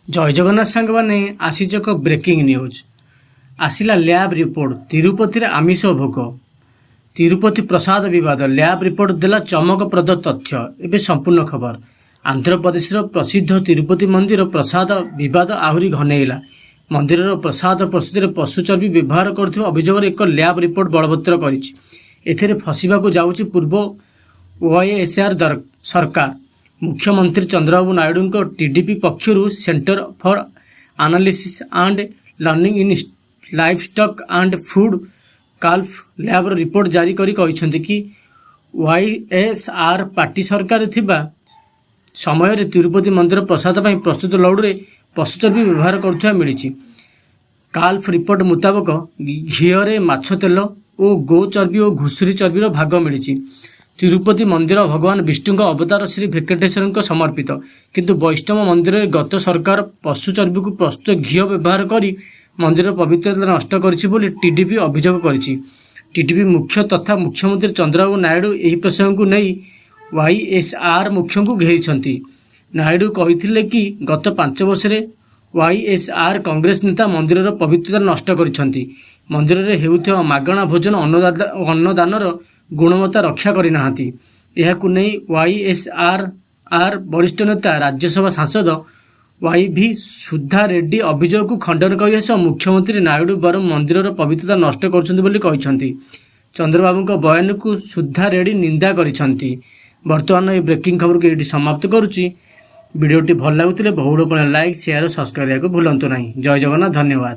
ଜୟ ଜଗନ୍ନାଥ ସାଙ୍ଗମାନେ, ଆସିଛି ଏକ ବ୍ରେକିଂ ନ୍ୟୁଜ୍। ଆସିଲା ଲ୍ୟାବ୍ ରିପୋର୍ଟ, ତିରୁପତିରେ ଆମିଷ ଭୋଗ। ତିରୁପତି ପ୍ରସାଦ ବିବାଦ, ଲ୍ୟାବ୍ ରିପୋର୍ଟ ଦେଲା ଚମକପ୍ରଦ ତଥ୍ୟ। ଏବେ ସମ୍ପୂର୍ଣ୍ଣ ଖବର। ଆନ୍ଧ୍ରପ୍ରଦେଶର ପ୍ରସିଦ୍ଧ ତିରୁପତି ମନ୍ଦିର ପ୍ରସାଦ ବିବାଦ ଆହୁରି ଘନେଇଲା। ମନ୍ଦିରର ପ୍ରସାଦ ପ୍ରସ୍ତୁତିରେ ପଶୁ ଚର୍ବି ବ୍ୟବହାର କରୁଥିବା ଅଭିଯୋଗରେ ଏକ ଲ୍ୟାବ୍ ରିପୋର୍ଟ ବଳବତ୍ତର କରିଛି। ଏଥିରେ ଫସିବାକୁ ଯାଉଛି ପୂର୍ବ ୱାଇଏସ୍ଆର୍ ସରକାର। ମୁଖ୍ୟମନ୍ତ୍ରୀ ଚନ୍ଦ୍ରବାବୁ ନାଇଡୁଙ୍କ ଟିଡିପି ପକ୍ଷରୁ Centre for Analysis and Learning in Livestock and Food, CALF ଲ୍ୟାବ୍ର report ଜାରି କରି କହିଛନ୍ତି କି, ୱାଇଏସ୍ଆର୍ ପାର୍ଟି ସରକାରରେ ଥିବା ସମୟରେ ତିରୁପତି ମନ୍ଦିର ପ୍ରସାଦ ପାଇଁ ପ୍ରସ୍ତୁତ ଲଡ଼ୁରେ ପଶୁ ଚର୍ବି ବ୍ୟବହାର କରୁଥିବା ମିଳିଛି। କାଲ୍ଫ ରିପୋର୍ଟ ମୁତାବକ, ଘିଅରେ ମାଛ ତେଲ ଓ ଗୋ ଚର୍ବି ଓ ଘୁଷୁରୀ ଚର୍ବିର ଭାଗ ମିଳିଛି। ତିରୁପତି ମନ୍ଦିର ଭଗବାନ ବିଷ୍ଣୁଙ୍କ ଅବତାର ଶ୍ରୀ ଭେଙ୍କଟେଶ୍ୱରଙ୍କ ସମର୍ପିତ। କିନ୍ତୁ ବୈଷ୍ଣବ ମନ୍ଦିରରେ ଗତ ସରକାର ପଶୁ ଚର୍ବିକୁ ପ୍ରସ୍ତୁତ ଘିଅ ବ୍ୟବହାର କରି ମନ୍ଦିରର ପବିତ୍ରତା ନଷ୍ଟ କରିଛି ବୋଲି ଟିଡିପି ଅଭିଯୋଗ କରିଛି। ଟିଡିପି ମୁଖ୍ୟ ତଥା ମୁଖ୍ୟମନ୍ତ୍ରୀ ଚନ୍ଦ୍ରବାବୁ ନାଇଡୁ ଏହି ପ୍ରସଙ୍ଗକୁ ନେଇ ୱାଇଏସ୍ଆର୍ ମୁଖ୍ୟଙ୍କୁ ଘେରିଛନ୍ତି। ନାଇଡୁ କହିଥିଲେ କି, ଗତ 5 ବର୍ଷରେ ୱାଇଏସ୍ଆର୍ କଂଗ୍ରେସ ନେତା ମନ୍ଦିରର ପବିତ୍ରତା ନଷ୍ଟ କରିଛନ୍ତି। ମନ୍ଦିରରେ ହେଉଥିବା ମାଗଣା ଭୋଜନ ଅନ୍ନଦାନର ଗୁଣବତ୍ତା ରକ୍ଷା କରିନାହାନ୍ତି। ଏହାକୁ ନେଇ ୱାଇଏସ୍ଆର୍ ଆର୍ ବରିଷ୍ଠ ନେତା, ରାଜ୍ୟସଭା ସାଂସଦ ୱାଇଭି ସୁଧା ରେଡ୍ଡି ଅଭିଯୋଗକୁ ଖଣ୍ଡନ କରିବା ସହ ମୁଖ୍ୟମନ୍ତ୍ରୀ ନାଇଡୁ ବରଂ ମନ୍ଦିରର ପବିତ୍ରତା ନଷ୍ଟ କରୁଛନ୍ତି ବୋଲି କହିଛନ୍ତି। ଚନ୍ଦ୍ରବାବୁଙ୍କ ବୟାନକୁ ସୁଧା ରେଡ୍ଡି ନିନ୍ଦା କରିଛନ୍ତି। ବର୍ତ୍ତମାନ ଏହି ବ୍ରେକିଂ ଖବରକୁ ଏଇଠି ସମାପ୍ତ କରୁଛି। ଭିଡ଼ିଓଟି ଭଲ ଲାଗୁଥିଲେ ବହୁଳ ପରିମାଣରେ ଲାଇକ୍, ସେୟାର ଓ ସବସ୍କ୍ରାଇବ୍ କରିବାକୁ ଭୁଲନ୍ତୁ ନାହିଁ। ଜୟ ଜଗନ୍ନାଥ, ଧନ୍ୟବାଦ।